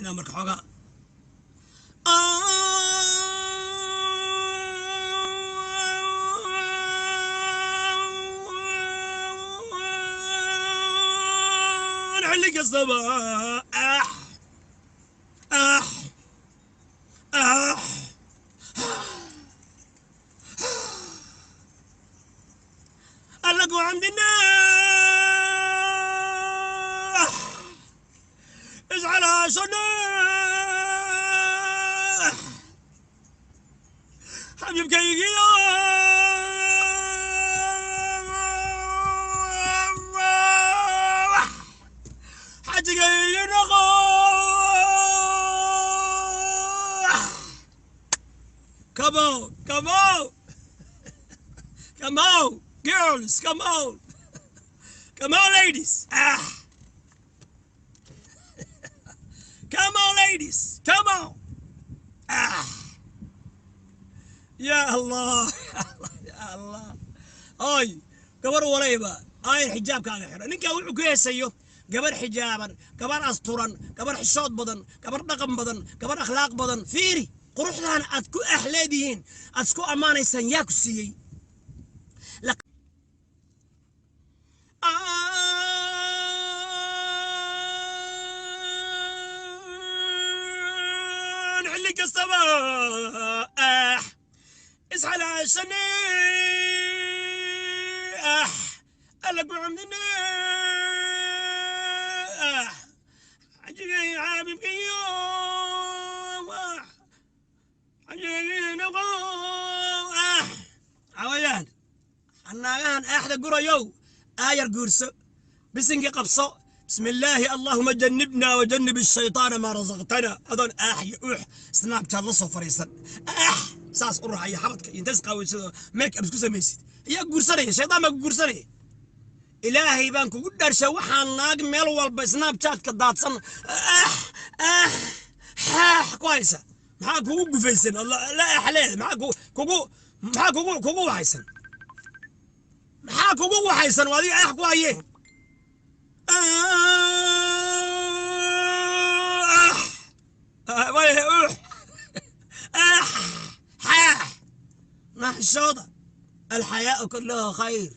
Marka xoogaa xilli kastaba ah ah ah allagu camdina اجعلها سنة حبيبك. Come on, come on, come on, girls, come on, come on, ladies. Ah. Come on, ladies, come on. Ah. Ya Allah, ya Allah. Ay, gabar walayba ay xijaabkaaga xidhan. Ninkaa wuxuu ku heesayo gabar xijaaban, gabar asturan, gabar xishood badan, gabar dhaqan badan, gabar akhlaaq badan. Fiiri quruxdan aad ku ah leedihiin, aad isku ammaanaysaan, yaa ku siiyey? Xilli kastaba ah isxalaashane ah alla ku camdine ah xajigay xaabibkayo ah xajigay noqo ah. Cawayaan naagahan aaxda gurayow, aayar guurso, bisinkii qabso. بسم الله اللهم جنبنا وجنب الشيطان ما رزقتنا. هذول اح يوح سناب شات la soo fariisan, ah saas u raxaya xabadka inta isqaawaysado, make up isku samaysid, ayaa guursanaya? Shaydaan baa ku guursanaya. Ilaahay baan kugu dharshay, waxaan naag meel walba Snapchatka daadsan, ah ah xaax ku haysa, maxaa kugu gufaysan? La axleed maxaa kugu, maxaa kugu waxaysan, maxaa kugu waxaysan? Waa adiga ah ku haye. Ah ah xaax naxshooda. الحياء كله خير.